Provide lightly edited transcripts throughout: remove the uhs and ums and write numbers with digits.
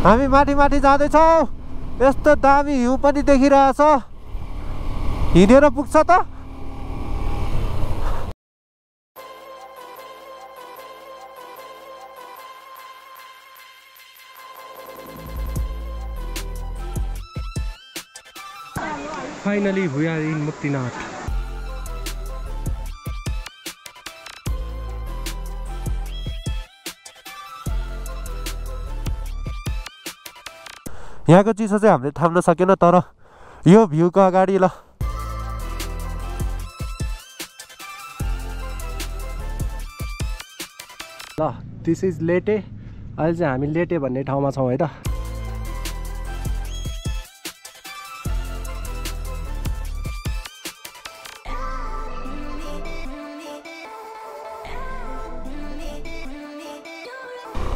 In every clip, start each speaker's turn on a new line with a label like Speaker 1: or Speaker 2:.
Speaker 1: हामी माथि माथि जाँदैछौँ। यस्तो दामी भ्यू पनि देखिरहेछ। हिँडेर पुग्छ त?
Speaker 2: Finally, we are in Muktinath.
Speaker 1: यहाँको चिसो चाहिँ हामीले थाम्न सकेन, तर यो भ्यूको अगाडि ल दिस इज लेटे। अहिले चाहिँ हामी लेटे भन्ने ठाउँमा छौँ है त।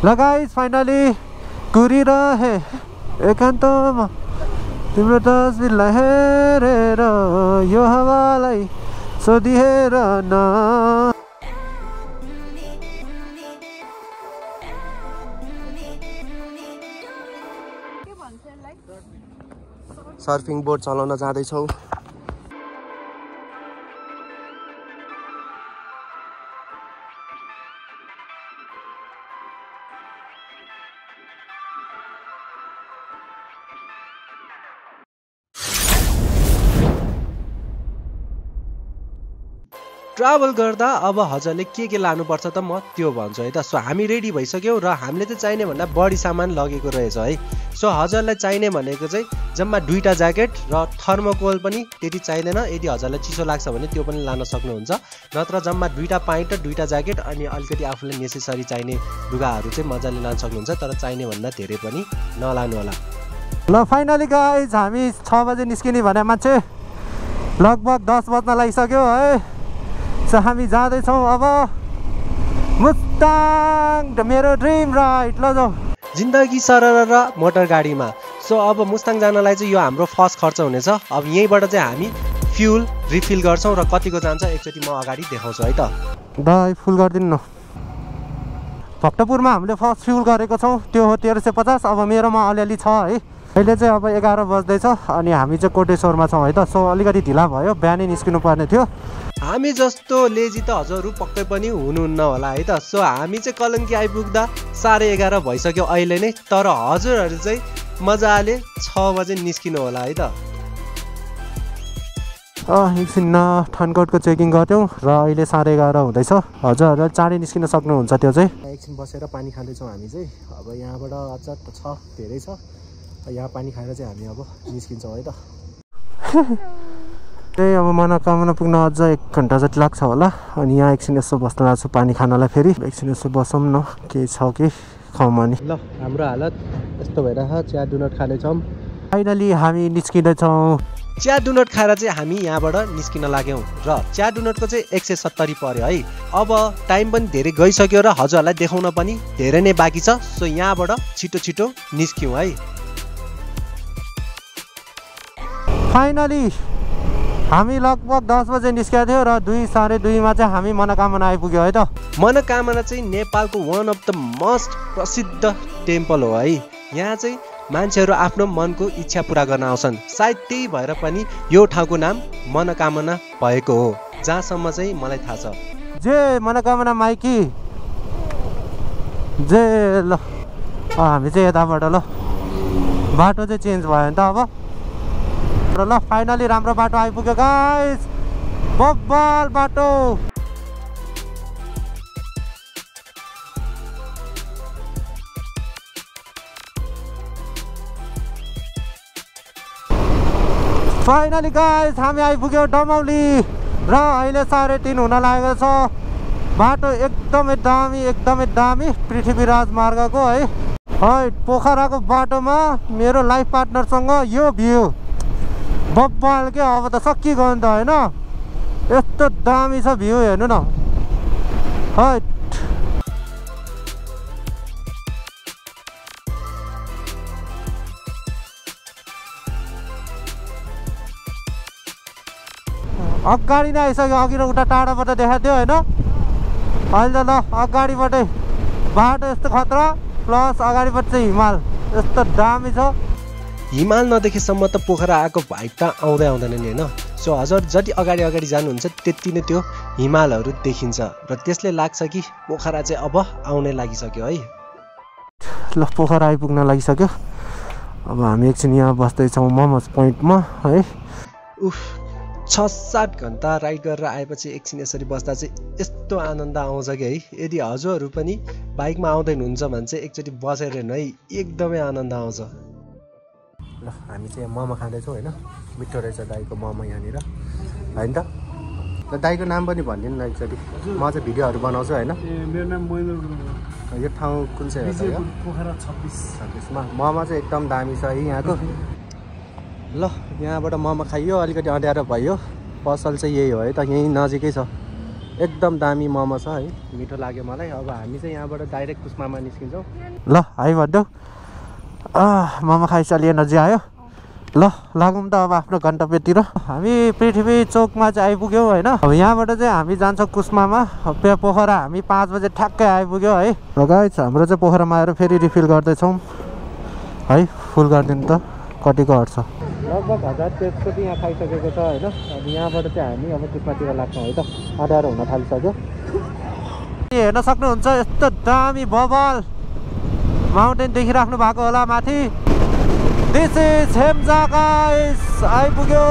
Speaker 1: ल गाइस, फाइनली कुरिरहे एकान्तमा तिम्रो तस्बिरलाई हेरेर यो हावालाई सोधिहेर न। सर्फिङ बोर्ड चलाउन जाँदैछौँ।
Speaker 2: ट्राभल गर्दा अब हजुरले के लानुपर्छ त म त्यो भन्छु है त। सो हामी रेडी भइसक्यौँ र हामीले चाहिँ चाहिने भन्दा बढी सामान लगेको रहेछ है। सो हजुरलाई चाहिने भनेको चाहिँ जम्मा 2टा ज्याकेट र थर्मोकोल पनि त्यति चाहिँदैन। यदि हजुरलाई चिसो लाग्छ भने त्यो पनि लान सक्नुहुन्छ। नत्र जम्मा 2टा पाइन्ट र 2टा ज्याकेट अनि अलिकति आफूलाई नेसेसरी चाहिने लुगाहरू चाहिँ मजाले लान सक्नुहुन्छ। तर चाहिने भन्दा धेरै पनि नलानु होला।
Speaker 1: ल फाइनली गाइज, हामी 6 बजे निस्किने भने मान्छे लगभग 10 बज्न लागिसक्यो है। सो हामी जाँदैछौँ अब मुस्ताङ, मेरो ड्रिम राइड। ल जाउँ।
Speaker 2: जिन्दगी सरर र मोटर गाडीमा। सो अब मुस्ताङ जानलाई चाहिँ यो हाम्रो फर्स्ट खर्च हुनेछ। अब यहीँबाट चाहिँ हामी फ्युल रिफिल गर्छौँ र कतिको जान्छ एकचोटि म अगाडि देखाउँछु है त।
Speaker 1: दाइ फुल गरिदिनु न। भक्तपुरमा हामीले फर्स्ट फ्युल गरेको छौँ, त्यो हो 1350। अब मेरोमा अलिअलि छ है। अहिले चाहिँ अब 11 बज्दैछ अनि हामी चाहिँ कोटेश्वरमा छौँ है त। सो अलिकति ढिला भयो, बिहानै निस्किनु पर्ने थियो।
Speaker 2: हामी जस्तो लेजी त हजुरहरू पक्कै पनि हुनुहुन्न होला है त। सो हामी चाहिँ कलङ्की आइपुग्दा 11:30 भइसक्यो अहिले नै। तर हजुरहरू चाहिँ मजाले 6 बजे निस्किनु होला है त।
Speaker 1: एकछिन ठनकोटको चेकिङ गर्थ्यौँ र अहिले 11:30 हुँदैछ। हजुरहरू चाँडै निस्किन सक्नुहुन्छ। त्यो चाहिँ एकछिन बसेर पानी खाँदैछौँ हामी चाहिँ। अब यहाँबाट अझ छ धेरै छ, यहाँ पानी खाएर चाहिँ हामी अब निस्किन्छौँ है त। त्यही अब मनोकामना पुग्न अझ 1 घन्टा जति लाग्छ होला। अनि यहाँ एकछिन यसो बस्न लाग्छु पानी खानलाई। फेरि एकछिन यसो बसौँ न, केही छ कि खाउँ अनि।
Speaker 2: ल हाम्रो हालत यस्तो भइरहेछ। चिया डोनट खाँदैछौँ।
Speaker 1: फाइनली हामी निस्किँदैछौँ।
Speaker 2: चिया डोनट खाएर चाहिँ हामी यहाँबाट निस्किन लाग्यौँ र चिया डोनटको चाहिँ 170 पर्यो है। अब टाइम पनि धेरै गइसक्यो र हजुरहरूलाई देखाउन पनि धेरै नै बाँकी छ। सो यहाँबाट छिटो छिटो निस्क्यौँ है।
Speaker 1: फाइनली हामी लगभग 10 बजे निस्केको थियो र 2 साढे 2मा चाहिँ हामी मनोकामना आइपुग्यो है त।
Speaker 2: मनोकामना चाहिँ नेपालको वान अफ द मोस्ट प्रसिद्ध टेम्पल हो है। यहाँ चाहिँ मान्छेहरू आफ्नो मनको इच्छा पुरा गर्न आउँछन्। सायद त्यही भएर पनि यो ठाउँको नाम मनोकामना भएको हो, जहाँसम्म चाहिँ मलाई थाहा छ।
Speaker 1: जे मनोकामना माइकी जे। ल हामी चाहिँ यताबाट ल बाटो चाहिँ चेन्ज भयो नि त अब। र ल फाइनली राम्रो बाटो आइपुग्यो गाइस, बब्बल बाटो। फाइनली गाइस हामी आइपुग्यौँ डमौली र अहिले 3:30 हुन लागेको छ। बाटो एकदमै दामी, एकदमै दामी पृथ्वी राजमार्गको है। पोखराको बाटोमा मेरो लाइफ पार्टनरसँग यो भ्यू बब्बल के। अब त सकिगयो नि त होइन, यस्तो दामी छ भ्यू, हेर्नु न है। अगाडि नै आइसक्यो। अघि र उता टाढाबाट देखाएको थियो होइन, अहिले त ल अगाडिबाटै बाटो यस्तो खतरा, प्लस अगाडिबाट चाहिँ हिमाल। यस्तो दामी छ।
Speaker 2: हिमाल नदेखेसम्म त पोखरा आएको भाइब त आउँदैन नि होइन। सो हजुर जति अगाडि अगाडि जानुहुन्छ त्यति नै त्यो हिमालहरू देखिन्छ र त्यसले लाग्छ कि पोखरा चाहिँ अब आउनै लागिसक्यो है।
Speaker 1: ल पोखरा आइपुग्न लागिसक्यो। अब हामी एकछिन यहाँ बस्दैछौँ मोमोज पोइन्टमा है।
Speaker 2: उफ 6-7 घन्टा राइड गरेर आएपछि एकछिन यसरी बस्दा चाहिँ यस्तो आनन्द आउँछ कि है। यदि हजुरहरू पनि बाइकमा आउँदै हुनुहुन्छ भने चाहिँ एकचोटि बसेर हेर्नु है, एकदमै आनन्द आउँछ।
Speaker 1: ल हामी चाहिँ मोमो खाँदैछौँ होइन। मिठो रहेछ दाईको मोमो यहाँनिर होइन त। ल दाईको नाम पनि भनिदिनु न एकचोटि। म चाहिँ भिडियोहरू बनाउँछु होइन।
Speaker 3: मेरो नाम महेन्द्र गुरुङ।
Speaker 1: यो ठाउँ कुन चाहिँ हो?
Speaker 3: पोखरा 26मा।
Speaker 1: मोमो चाहिँ एकदम दामी छ है यहाँको। ल यहाँबाट मोमो खाइयो, अलिकति अँध्यारो भयो। पसल चाहिँ यही हो है त, यहीँ नजिकै छ। एकदम दामी मोमो छ है, मिठो लाग्यो मलाई। अब हामी चाहिँ यहाँबाट डाइरेक्ट कुस्मामा निस्किन्छौँ। ल है भनिदेऊ। मोमो खाइसलिए नजिक आयो। ल लागौँ त अब आफ्नो गन्तव्यतिर। हामी पृथ्वी चोकमा चाहिँ आइपुग्यौँ होइन। अब यहाँबाट चाहिँ हामी जान्छौँ कुस्मामा। पोखरा हामी 5 बजे ठ्याक्कै आइपुग्यो है। र गाइस हाम्रो चाहिँ पोखरामा आएर फेरि रिफिल गर्दैछौँ है। फुल गरिदिनु त कतिको हट्छ। लगभग 1000 पेजको चाहिँ यहाँ खाइसकेको छ होइन। अब यहाँबाट चाहिँ हामी अब कुस्मातिर लाग्छौँ है त। अँध्यारो हुन थालिसक्यो। हेर्न सक्नुहुन्छ यस्तो दामी बबल माउन्टेन देखिराख्नु भएको होला माथि। दिस इज हेम्जा गाइस, आइपुग्यो।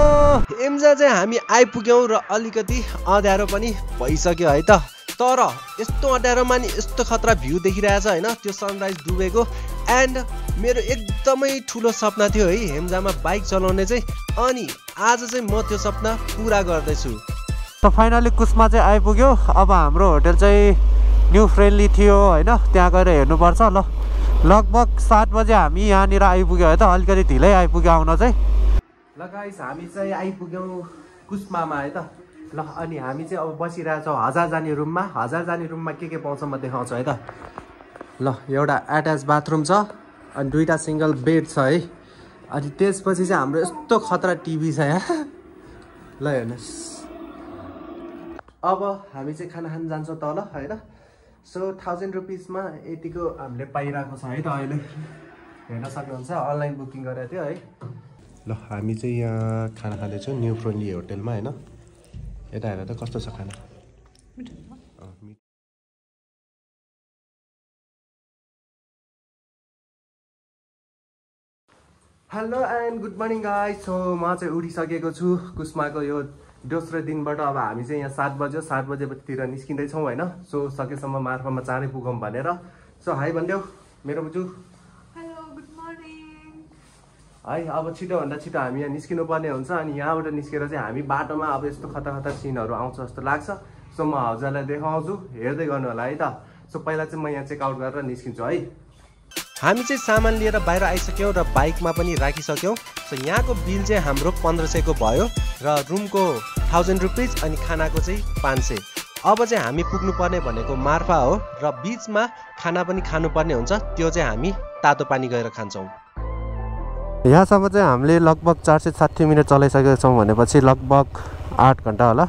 Speaker 2: हेम्जा चाहिँ हामी आइपुग्यौँ र अलिकति अँध्यारो पनि भइसक्यो है त। तर यस्तो अँध्यारोमा नि यस्तो खतरा भ्यू देखिरहेछ होइन, त्यो सनराइज डुबेको। एन्ड मेरो एकदमै ठुलो सपना थियो है हेम्जामा बाइक चलाउने चाहिँ, अनि आज चाहिँ म त्यो सपना पुरा गर्दैछु।
Speaker 1: त फाइनली कुस्मा चाहिँ आइपुग्यो। अब हाम्रो होटल चाहिँ न्यू फ्रेन्डली थियो होइन, त्यहाँ गएर हेर्नुपर्छ। ल लगभग 7 बजे हामी यहाँनिर आइपुग्यो है त, अलिकति ढिलै आइपुग्यो आउन चाहिँ। ल गाइस हामी चाहिँ आइपुग्यौँ कुस्मामा है त। ल अनि हामी चाहिँ अब बसिरहेछौँ 1000 जाने रुममा। 1000 जाने रुममा के पाउँछ म देखाउँछु है त। ल एउटा एट्याच बाथरुम छ अनि 2टा सिङ्गल बेड छ है। अनि त्यसपछि चाहिँ हाम्रो यस्तो खतरा टिभी छ यहाँ। ल हेर्नुहोस् अब हामी चाहिँ खाना खान जान्छौँ तल होइन। सो 1000 रुपिसमा यतिको हामीले पाइरहेको छ है त अहिले। हेर्न सक्नुहुन्छ अनलाइन बुकिङ गरेको थियो है। ल हामी चाहिँ यहाँ खाना खाँदैछौँ न्यू फ्रेन्डली होटेलमा होइन। यता हेर त कस्तो छ खाना। Hello and good morning guys. So म चाहिँ उठिसकेको छु कुस्माको यो दोस्रो दिनबाट। अब हामी चाहिँ यहाँ 7 बज्यो, 7 बजेतिर निस्किँदैछौँ होइन। सो सकेसम्म मार्फामा चाँडै पुगौँ भनेर। सो हाई भनिदेऊ मेरो बुजू।
Speaker 4: Hello good morning.
Speaker 1: है अब छिटोभन्दा छिटो हामी यहाँ निस्किनु पर्ने हुन्छ। अनि यहाँबाट निस्केर चाहिँ हामी बाटोमा अब यस्तो खतरा सिनहरू आउँछ जस्तो लाग्छ। सो म हजुरलाई देखाउँछु, हेर्दै गर्नु होला है त। सो पहिला चाहिँ म यहाँ चेकआउट गरेर निस्किन्छु है।
Speaker 2: हामी चाहिँ सामान लिएर बाहिर आइसक्यौँ र बाइकमा पनि राखिसक्यौँ। सो यहाँको बिल चाहिँ हाम्रो 1500को भयो र रुमको 1000 रुपिस अनि खानाको चाहिँ 500। अब चाहिँ हामी पुग्नुपर्ने भनेको मार्फा हो र बिचमा खाना पनि खानुपर्ने हुन्छ। त्यो चाहिँ हामी तातो पानी गएर खान्छौँ। यहाँसम्म चाहिँ हामीले लगभग 460 मिनट चलाइसकेका छौँ भनेपछि लगभग 8 घन्टा होला।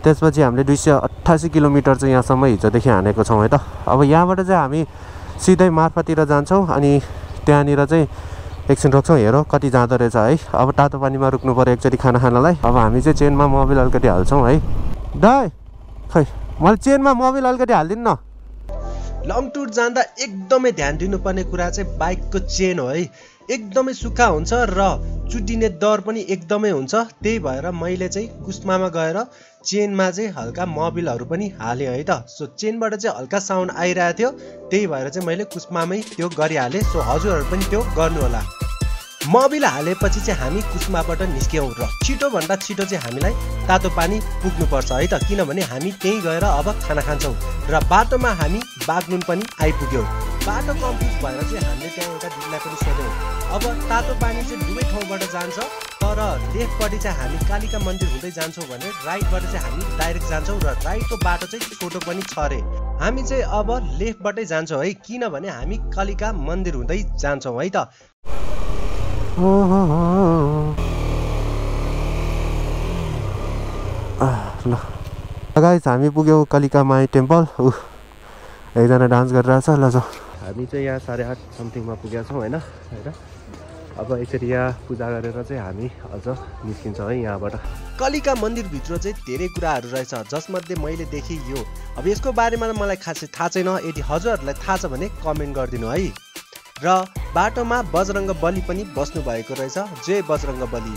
Speaker 2: त्यसपछि हामीले 288 किलोमिटर चाहिँ यहाँसम्म हिजोदेखि हानेको छौँ है त। अब यहाँबाट चाहिँ हामी सिधै मार्फातिर जान्छौँ अनि त्यहाँनिर चाहिँ एकछिन रोक्छौँ, हेरौँ कति जाँदो रहेछ है। अब तातो पानीमा रुक्नु पऱ्यो एकचोटि खाना खानलाई। अब हामी चाहिँ चेनमा मोबिल अलिकति हाल्छौँ है। दाइ खै मैले चेनमा मोबिल अलिकति हालिदिनु न। लङ टुर जाँदा एकदमै ध्यान दिनुपर्ने कुरा चाहिँ बाइकको चेन हो है। एकदमै सुक्खा हुन्छ र चुटिने दर पनि एकदमै हुन्छ। त्यही भएर मैले चाहिँ कुस्मामा गएर चेनमा चाहिँ हल्का मोबिलहरू पनि हालेँ है त। सो चेनबाट चाहिँ हल्का साउन्ड आइरहेको थियो, त्यही भएर चाहिँ मैले कुस्मामै त्यो गरिहालेँ। सो हजुरहरू पनि त्यो गर्नु होला। मोबिल हालेपछि चाहिँ हामी कुस्माबाट निस्क्यौँ र छिटोभन्दा छिटो चाहिँ हामीलाई तातो पानी पुग्नुपर्छ है त, किनभने हामी त्यहीँ गएर अब खाना खान्छौँ। र बाटोमा हामी बागलुङ पनि आइपुग्यौँ। बाटो कन्फ्युज भएर चाहिँ हामीले त्यहाँ एउटा दिदीलाई पनि सोध्यौँ। अब तातो पानी चाहिँ दुवै ठाउँबाट जान्छ, तर लेफ्टपट्टि चाहिँ हामी कालिका मन्दिर हुँदै जान्छौँ भने राइटबाट चाहिँ हामी डाइरेक्ट जान्छौँ र राइटको बाटो चाहिँ छोटो पनि छ रे। हामी चाहिँ अब लेफ्टबाटै जान्छौँ है, किनभने हामी कालिका मन्दिर हुँदै जान्छौँ है त।
Speaker 1: ल गाइस हामी पुग्यौँ कालिका माई टेम्पल। एकजना डान्स गरिरहेछ। ल जाऊ
Speaker 2: हामी चाहिँ यहाँ 8:30 समथिङमा पुगेका छौँ होइन। अब यसरी यहाँ पूजा गरेर चाहिँ हामी अझ निस्किन्छौँ है यहाँबाट। कालिका मन्दिरभित्र चाहिँ धेरै कुराहरू रहेछ, जसमध्ये मैले देखेँ यो। अब यसको बारेमा मलाई खासै थाहा छैन, यदि हजुरहरूलाई थाहा छ भने कमेन्ट गरिदिनु है। र बाटोमा बजरङ्ग बली पनि बस्नु भएको रहेछ, जय बजरङ्ग बली।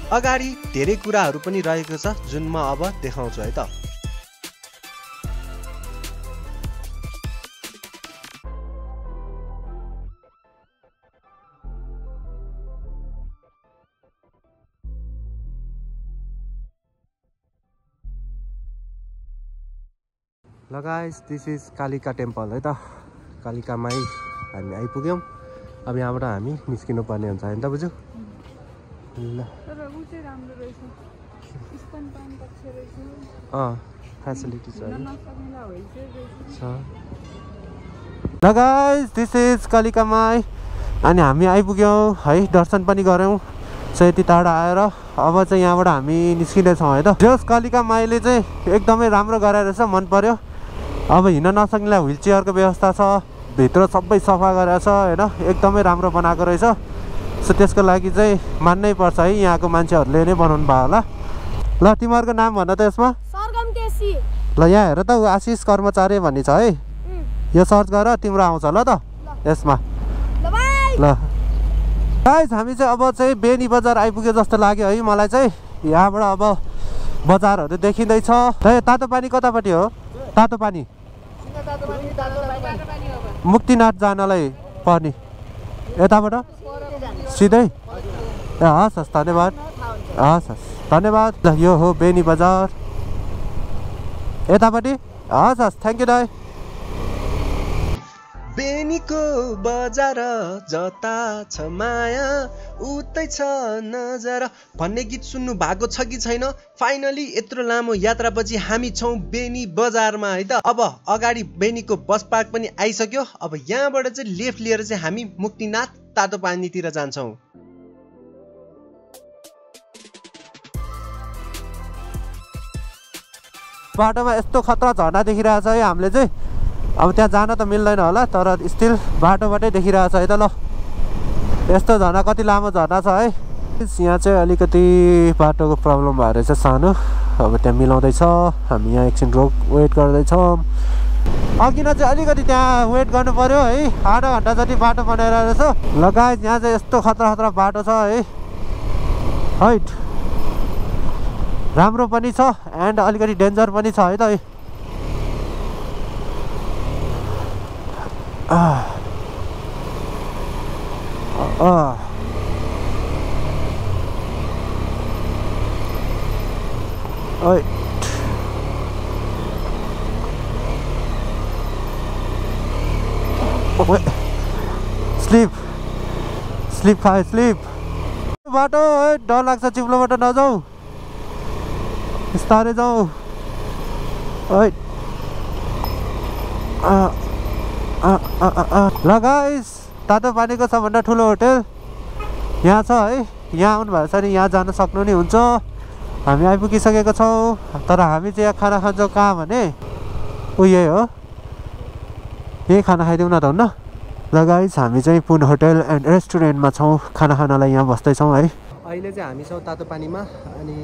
Speaker 2: अगाडि धेरै कुराहरू पनि रहेको छ जुन म अब देखाउँछु है त। ल guys, this is Kalika temple है त। कालिका माई हामी आइपुग्यौँ। अब यहाँबाट हामी निस्किनु पर्ने हुन्छ होइन त बुझ्यौ? ल फेसिलिटिज
Speaker 1: ल guys, this is Kalika my अनि हामी आइपुग्यौँ है, दर्शन पनि गऱ्यौँ। सो यति टाढा आएर अब चाहिँ यहाँबाट हामी निस्किँदैछौँ है त। जस कालिका माईले चाहिँ एकदमै राम्रो गराएर रहेछ, मन पर्यो। अब हिँड्न नसक्नेलाई व्हिल चेयरको व्यवस्था छ, भित्र सबै सफा गरेर छ होइन, एकदमै राम्रो बनाएको रहेछ। सो त्यसको लागि चाहिँ मान्नै पर्छ है, यहाँको मान्छेहरूले नै बनाउनु भयो होला। ल तिमीहरूको नाम भन त यसमा। ल यहाँ हेर त, आशिष कर्मचारी भन्ने छ है, यो सर्च गर तिम्रो आउँछ ल त यसमा। ल गाइस, हामी चाहिँ अब चाहिँ बेनी बजार आइपुग्यो जस्तो लाग्यो है मलाई चाहिँ। यहाँबाट अब बजारहरू देखिँदैछ। तातो पानी कतापट्टि हो? तातो पानी मुक्तिनाथ जानलाई पर्ने यताबाट सिधै? ए हस् हस्, धन्यवाद। हस् हस्, धन्यवाद। ल यो हो बेनी बजार यतापट्टि। हस् हस्, थ्याङ्क यू दाइ।
Speaker 2: बेनीको बजार जता छ माया उतै छ नजर भन्ने गीत सुन्नु भएको छ कि छैन? फाइनली यत्रो लामो यात्रापछि हामी छौँ बेनी बजारमा है त। अब अगाडि बेनीको बस पार्क पनि आइसक्यो। अब यहाँबाट चाहिँ लेफ्ट लिएर चाहिँ हामी मुक्तिनाथ तातो पानीतिर जान्छौँ।
Speaker 1: बाटोमा यस्तो खतरा झर्ना देखिरहेछ है हामीले चाहिँ। अब त्यहाँ जान त मिल्दैन होला, तर स्टिल बाटोबाटै देखिरहेछ है त। ल यस्तो झर्ना, कति लामो झर्ना छ है। यहाँ चाहिँ अलिकति बाटोको प्रब्लम भएर चाहिँ सानो, अब त्यहाँ मिलाउँदैछ। हामी यहाँ एकछिन वेट गर्दैछौँ। अघि न चाहिँ अलिकति त्यहाँ वेट गर्नु पर्यो है, आधा घन्टा जति बाटो बनाएर रहेछ। लगायत यहाँ चाहिँ यस्तो खतरा खतरा बाटो छ है, हैट राम्रो पनि छ एन्ड अलिकति डेन्जर पनि छ है त। स्लिप खाए स्लिप बाटो है, डर लाग्छ चिप्लोबाट नजाऊ, बिस्तारै जाऊ है। ल गाइस, तातो पानीको सबभन्दा ठुलो होटेल यहाँ छ है। यहाँ आउनु भएको छ नि यहाँ जान सक्नु नि हुन्छ। हामी आइपुगिसकेको छौँ, तर हामी चाहिँ यहाँ खाना खान्छौँ कहाँ भने यही हो, यही खाना खाइदिउँ न त हुन्न। ल गाइस, हामी चाहिँ पुन होटेल एन्ड रेस्टुरेन्टमा छौँ, खाना खानलाई यहाँ बस्दैछौँ है।
Speaker 2: अहिले चाहिँ हामी छौँ तातो पानीमा अनि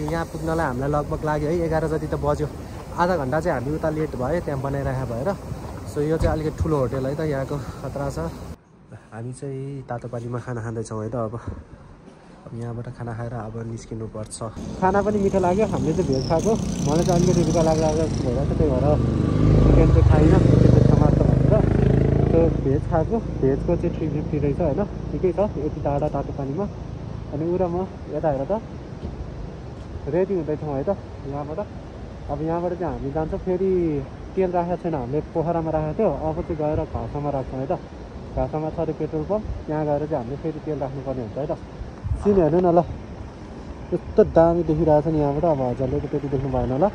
Speaker 2: यहाँ पुग्नलाई हामीलाई लगभग लाग्यो है 11 जति त बज्यो। आधा घन्टा चाहिँ हामी उता लेट भयो त्यहाँ बनाइरहेको भएर। सो यो चाहिँ अलिकति ठुलो होटेल है त, यहाँको खतरा छ। हामी चाहिँ तातो पानीमा खाना खाँदैछौँ है त। अब यहाँबाट खाना खाएर अब निस्किनु पर्छ। खाना पनि मिठो लाग्यो, हामीले चाहिँ भेज खाएको, मलाई चाहिँ अलिकति रुगा लागेको भएर त्यही भएर चिकन चाहिँ खाइनँ, चिकन मात्र भनेर। त्यो भेज खाएको, भेजको चाहिँ 350 रहेछ होइन, ठिकै छ यति टाढा तातो पानीमा। अनि ऊ र म यता हेर त रेडी हुँदैछौँ है त यहाँबाट। अब यहाँबाट चाहिँ हामी जान्छौँ, फेरि तेल राखेको छैन हामीले, पोखरामा राखेको थियो, अब चाहिँ गएर घाँसामा राख्छौँ है त। घाँसामा छ अरे पेट्रोल पम्प, त्यहाँ गएर चाहिँ हामीले फेरि तेल राख्नुपर्ने हुन्छ है त। सिन हेर्नु न ल, यस्तो दामी देखिरहेको छ नि यहाँबाट। अब हजुरले त त्यति देख्नु भएन होला,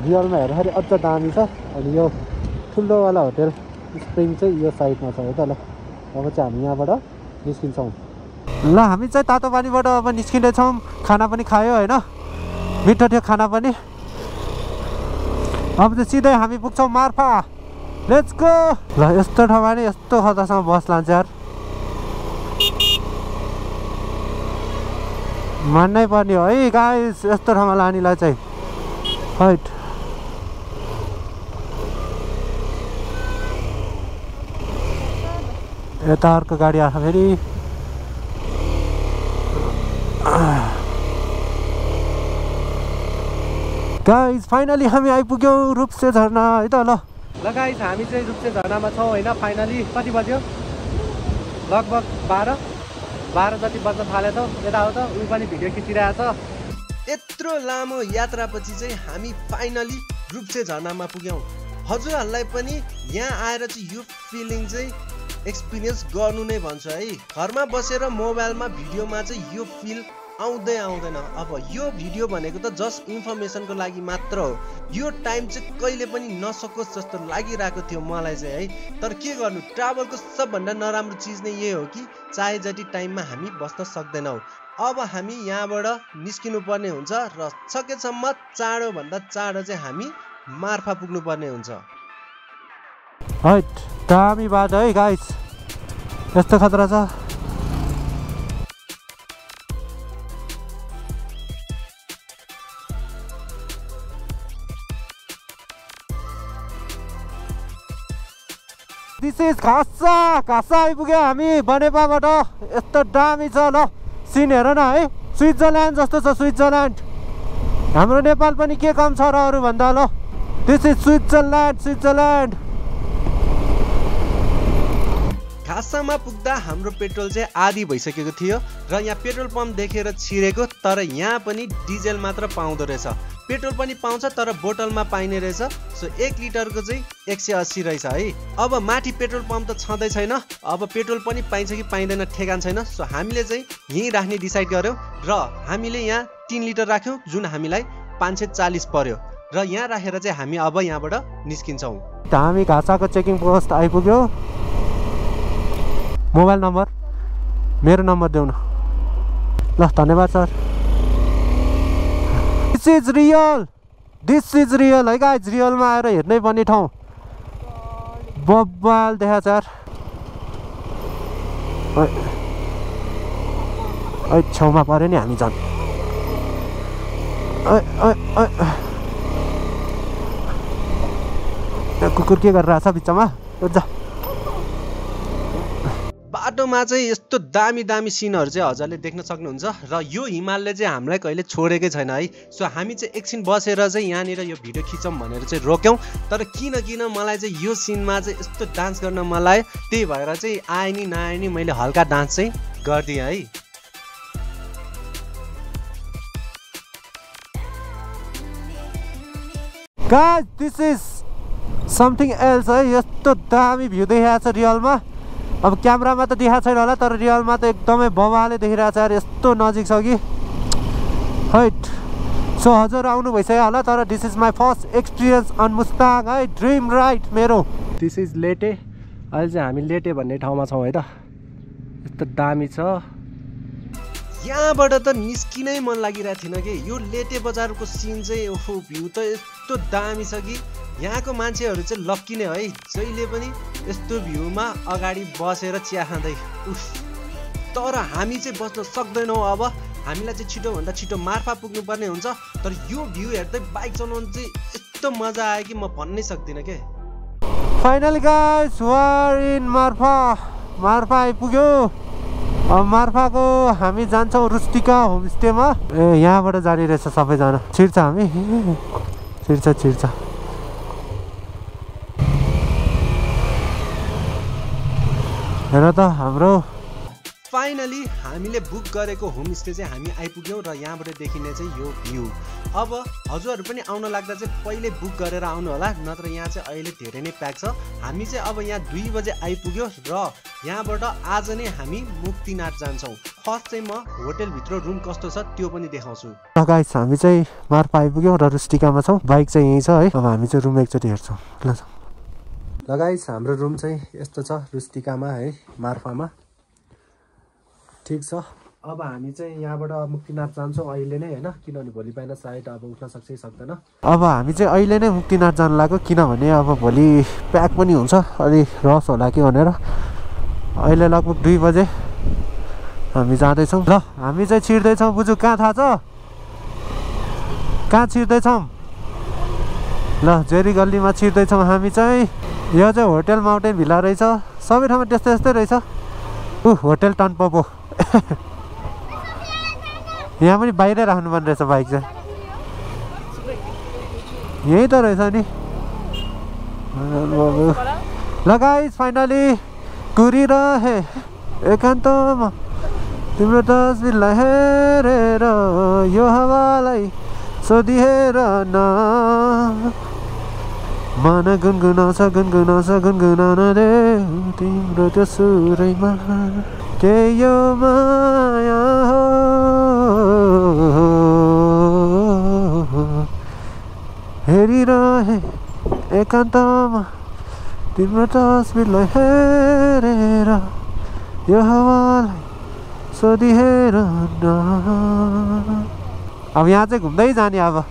Speaker 2: रियलमा हेर्दाखेरि अझ दामी छ। अनि यो ठुलोवाला होटेल स्प्रिङ चाहिँ यो साइडमा छ है त। ल अब चाहिँ हामी यहाँबाट निस्किन्छौँ। ल हामी चाहिँ तातो पानीबाट अब निस्किँदैछौँ। खाना पनि खायो होइन, मिठो थियो खाना पनि। अब चाहिँ सिधै हामी पुग्छौँ मार्फा।
Speaker 1: Let's go. ल यस्तो ठाउँमा नि यस्तो खतरासँग बस लान्छ यार, मान्नै पर्ने हो है गाइस यस्तो ठाउँमा लानेलाई चाहिँ। हैट यता अर्को गाडी आएको फेरि। गाइस फाइनली हामी आइपुग्यौँ रूपसे झरना है त। ल गाइस हामी चाहिँ रूपसे झरनामा छौँ होइन। फाइनली कति बज्यो? लगभग 12 जति बज्न थालेछ। यता हो त उ पनि भिडियो खिचिरहेछ।
Speaker 2: यत्रो लामो यात्रापछि चाहिँ हामी फाइनली रूपसे झरनामा पुग्यौँ। हजुरहरूलाई पनि यहाँ आएर चाहिँ यो फिलिङ चाहिँ एक्सपिरियन्स गर्नु नै भन्छु है। घरमा बसेर मोबाइलमा भिडियोमा चाहिँ यो फिल आउँदैन। अब यो भिडियो भनेको त जस्ट इन्फर्मेसनको लागि मात्र हो। यो टाइम चाहिँ कहिले पनि नसकोस् जस्तो लागिरहेको थियो मलाई चाहिँ है। तर के गर्नु, ट्राभलको सबभन्दा नराम्रो चिज नै यही हो कि चाहे जति टाइममा हामी बस्न सक्दैनौँ। अब हामी यहाँबाट निस्किनु पर्ने हुन्छ र सकेसम्म चाँडोभन्दा चाँडो चाहिँ हामी मार्फा पुग्नु पर्ने हुन्छ।
Speaker 1: हैट दामी बाटो है गाइस, यस्तो खतरा छ। दिस इज घाँसा आइपुग्यो हामी बनेपाबाट। यस्तो दामी छ ल, सिन हेर न है, स्विजरल्यान्ड जस्तो छ स्विजरल्यान्ड। हाम्रो नेपाल पनि के कम छ र अरू भन्दा। ल दिस इज स्विजरल्यान्ड।
Speaker 2: खासामा पुग्दा हाम्रो पेट्रोल चाहिँ आधी भइसकेको थियो र यहाँ पेट्रोल पम्प देखेर छिरेको, तर यहाँ पनि डिजेल मात्र पाउँदो रहेछ। पेट्रोल पनि पाउँछ तर बोतलमा पाइने रहेछ। सो 1 लिटरको चाहिँ 180 रहेछ है। अब माथि पेट्रोल पम्प त छँदै छैन, अब पेट्रोल पनि पाइन्छ कि पाइँदैन ठेगान छैन। सो हामीले चाहिँ यहीँ राख्ने डिसाइड गर्यौँ र हामीले यहाँ 3 लिटर राख्यौँ जुन हामीलाई 540 पर्यो र यहाँ राखेर चाहिँ हामी अब यहाँबाट निस्किन्छौँ।
Speaker 1: हामी घाँसाको चेकिङ पोस्ट आइपुग्यो। मोबाइल नम्बर मेरो नम्बर देऊ न। ल धन्यवाद सर। दिस इज रियल है गाइस, रियलमा आएर हेर्नै पर्ने ठाउँ। बब्बाल देखा सर। छेउमा पऱ्यो नि हामी झन्। कुकुर के गरिरहेछ बिचमा? जा
Speaker 2: बाटोमा चाहिँ यस्तो दामी सिनहरू चाहिँ हजुरले देख्न सक्नुहुन्छ र यो हिमालले चाहिँ हामीलाई कहिले छोडेकै छैन है। सो हामी चाहिँ एकछिन बसेर चाहिँ यहाँनिर यो भिडियो खिचौँ भनेर चाहिँ रोक्यौँ, तर किन मलाई चाहिँ यो सिनमा चाहिँ यस्तो डान्स गर्न मन लाग्यो, त्यही भएर चाहिँ आए नि नआए नि मैले हल्का डान्स चाहिँ गरिदिएँ है।
Speaker 1: Guys this is something else है। यस्तो दामी भ्यू देखिरहेको छ रियलमा। अब क्यामेरामा त देखाएको छैन होला, तर रियलमा त एकदमै बवाले देखिरहेको छ यार। यस्तो नजिक छ कि हैट। सो हजुर आउनु भइसक्यो होला, तर this is my first experience on Mustang है, ड्रिम राइड मेरो। This is Lete. अहिले चाहिँ हामी लेटे भन्ने ठाउँमा छौँ है त। यस्तो दामी छ।
Speaker 2: यहाँबाट त निस्किनै मन लागिरहेको थिएन कि। यो लेटे बजारको सिन चाहिँ ओहो भ्यू त यस्तो दामी छ कि यहाँको मान्छेहरू चाहिँ लक्की नै है, जहिले पनि यस्तो भ्यूमा अगाडि बसेर चिया खाँदै। तर हामी चाहिँ बस्न सक्दैनौँ। अब हामीलाई चाहिँ छिटोभन्दा छिटो मार्फा पुग्नुपर्ने हुन्छ। तर यो भ्यू हेर्दै बाइक चलाउनु चाहिँ यस्तो मजा आयो कि म भन्नै सक्दिनँ के।
Speaker 1: Finally guys we are in Marpha आइपुग्यो। अब मार्फाको हामी जान्छौँ रुस्टिका होमस्टेमा। यहाँबाट जाने रहेछ सबैजना। छिर्छ हामी, छिर्छ। हेर त हाम्रो
Speaker 2: फाइनली हामीले बुक गरेको होमस्टे चाहिँ हामी आइपुग्यौँ र यहाँबाट देखिने चाहिँ यो भ्यू। अब हजुरहरू पनि आउन लाग्दा चाहिँ पहिले बुक गरेर आउनु होला, नत्र यहाँ चाहिँ अहिले धेरै नै प्याक छ। हामी चाहिँ अब यहाँ 2 बजे आइपुग्यो र यहाँबाट आज नै हामी मुक्तिनाथ जान्छौँ। फर्स्ट चाहिँ म होटेलभित्र रुम कस्तो छ त्यो पनि देखाउँछु।
Speaker 1: गाइस हामी चाहिँ मार्फा आइपुग्यौँ र रुस्टिकामा छौँ। बाइक चाहिँ यहीँ छ है। अब हामी चाहिँ रुम एकचोटि हेर्छौँ। ल गाइस हाम्रो रुम चाहिँ यस्तो छ रुस्टिकामा है, मार्फामा। ठिक छ।
Speaker 2: अब हामी चाहिँ यहाँबाट मुक्तिनाथ जान्छौँ अहिले नै होइन, किनभने भोलि बिहान सायद अब उठ्न सक्छ कि सक्दैन।
Speaker 1: अब हामी चाहिँ अहिले नै मुक्तिनाथ जानु लाग्यो, किनभने अब भोलि प्याक पनि हुन्छ, अलि रस होला कि भनेर। अहिले लगभग 2 बजे हामी जाँदैछौँ। ल हामी चाहिँ छिर्दैछौँ। बुझु कहाँ थाहा छ? कहाँ छिर्दैछौँ? ल जेरी गल्लीमा छिर्दैछौँ हामी चाहिँ। यो चाहिँ होटल माउन्टेन भिला रहेछ, सबै ठाउँमा त्यस्तै त्यस्तै रहेछ। होटल टन्पोपो यहाँ पनि बाहिरै राख्नुपर्ने रहेछ बाइक चाहिँ, यही त रहेछ नि। ल गाइस फाइनली कुरिरहे एकान्तमा तिम्रो तस्बिरलाई हेरेर यो हावालाई सोधिहेर न, मन गुनगुनाउँछ गुनगुनाउँछ गुनगुनाउन दे तिम्रो त्यो सुरैमा के यो माया हो हेरिरहे एकान्तमा तिम्रो तस्बिरलाई हेरेर यो हावालाई सोधिहेर न। अब यहाँ चाहिँ घुम्दै जाने। अब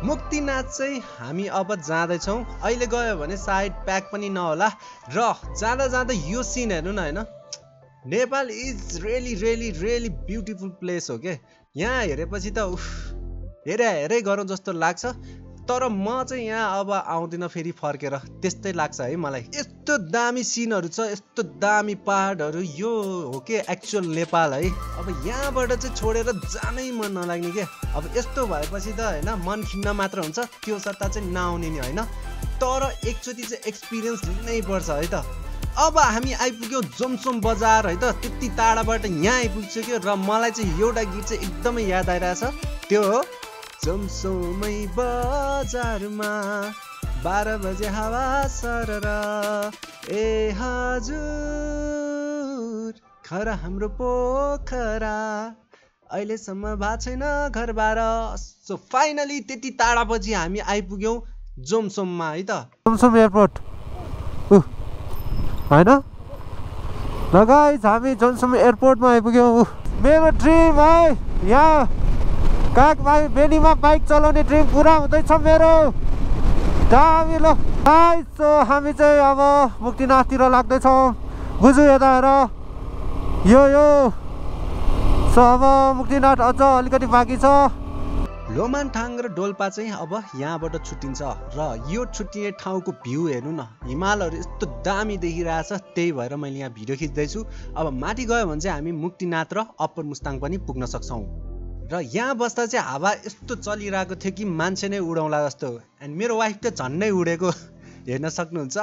Speaker 2: मुक्तिनाथ चाहिँ हामी अब जाँदैछौँ। अहिले गयो भने सायद प्याक पनि नहोला। र जाँदा जाँदा यो सिन हेर्नु न होइन, Nepal is really really really beautiful place हो के। यहाँ हेरेपछि त हेरै गरौँ जस्तो लाग्छ, तर म चाहिँ यहाँ अब आउँदिनँ फेरि फर्केर, त्यस्तै लाग्छ है मलाई। यस्तो दामी सिनहरू छ, यस्तो दामी पहाडहरू, यो हो के एक्चुअल नेपाल है। अब यहाँबाट चाहिँ छोडेर जानै मन नलाग्ने के। अब यस्तो भएपछि त होइन मन खिन्न मात्र हुन्छ, त्यो सट्टा चाहिँ नआउने नि होइन, तर एकचोटि चाहिँ एक्सपिरियन्स लिनै पर्छ है त। अब हामी आइपुग्यौँ जोमसोम बजार है त, त्यति टाढाबाट यहाँ आइपुग्छौँ र मलाई चाहिँ एउटा गीत चाहिँ एकदमै याद आइरहेछ, त्यो हो जोमसोमै बजारमा 12 बजे हावा सरर ए हजुर खरा हाम्रो पोखरा अहिलेसम्म भएको छैन घरबार। सो फाइनली त्यति टाढापछि हामी आइपुग्यौँ जोमसोममा है त,
Speaker 1: जोमसोम एयरपोर्ट होइन। ल गाइस हामी जोमसोम एयरपोर्टमा आइपुग्यौँ। मेरो ड्रिम है यहाँ काग भाइ बेनीमा बाइक चलाउने ड्रिम पुरा हुँदैछ मेरो, दामी। ल गाइस सो हामी चाहिँ अब मुक्तिनाथतिर लाग्दैछौँ। बुझु यता हेर यो सो अब मुक्तिनाथ अझ अलिकति बाँकी छ।
Speaker 2: लोमानथाङ र डोल्पा चाहिँ अब यहाँबाट छुट्टिन्छ र यो छुट्टिने ठाउँको भ्यू हेर्नु न, हिमालहरू यस्तो दामी देखिरहेछ, त्यही भएर मैले यहाँ भिडियो खिच्दैछु। अब माथि गयो भने चाहिँ हामी मुक्तिनाथ र अप्पर मुस्ताङ पनि पुग्न सक्छौँ। र यहाँ बस्दा चाहिँ हावा यस्तो चलिरहेको थियो कि मान्छे नै उडाउला जस्तो, एन्ड मेरो वाइफ त झन्नै उडेको हेर्न सक्नुहुन्छ।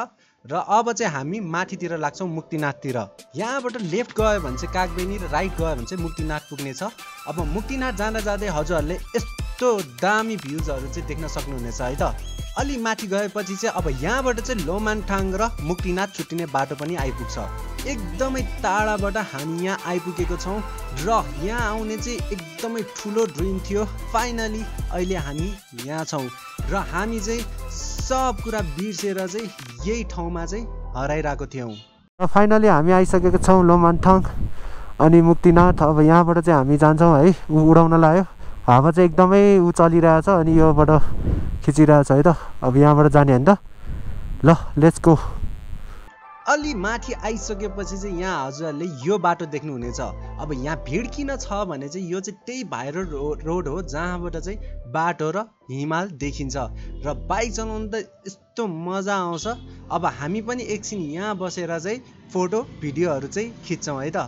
Speaker 2: र अब चाहिँ हामी माथितिर लाग्छौँ मुक्तिनाथतिर। यहाँबाट लेफ्ट गयो भने चाहिँ कागबेनी र राइट गयो भने चाहिँ मुक्तिनाथ पुग्नेछ। अब मुक्तिनाथ जाँदा जाँदै हजुरहरूले यस्तो दामी भ्युजहरू चाहिँ देख्न सक्नुहुनेछ है त। अलि माथि गएपछि चाहिँ अब यहाँबाट चाहिँ लोमानथाङ र मुक्तिनाथ छुट्टिने बाटो पनि आइपुग्छ। एकदमै टाढाबाट हामी यहाँ आइपुगेको छौँ र यहाँ आउने चाहिँ एकदमै ठुलो ड्रिम थियो। फाइनली अहिले हामी यहाँ छौँ र हामी चाहिँ सब कुरा बिर्सेर चाहिँ यही ठाउँमा चाहिँ हराइरहेको थियौँ।
Speaker 1: फाइनली हामी आइसकेको छौँ लोमानथाङ अनि मुक्तिनाथ। अब यहाँबाट चाहिँ हामी जान्छौँ है, उडाउन लाग्यो, हावा चाहिँ एकदमै चलिरहेछ अनि योबाट खिचिरहेछ है त। अब यहाँबाट जाने होइन त। ल लेट्स गो।
Speaker 2: अलि माथि आइसकेपछि चाहिँ यहाँ हजुरहरूले यो बाटो देख्नुहुनेछ। अब यहाँ भिड किन छ भने चाहिँ यो चाहिँ त्यही भाइरल रोड हो जहाँबाट चाहिँ बाटो र हिमाल देखिन्छ र बाइक चलाउनु त यस्तो मजा आउँछ। अब हामी पनि एकछिन यहाँ बसेर चाहिँ फोटो भिडियोहरू चाहिँ खिच्छौँ है त।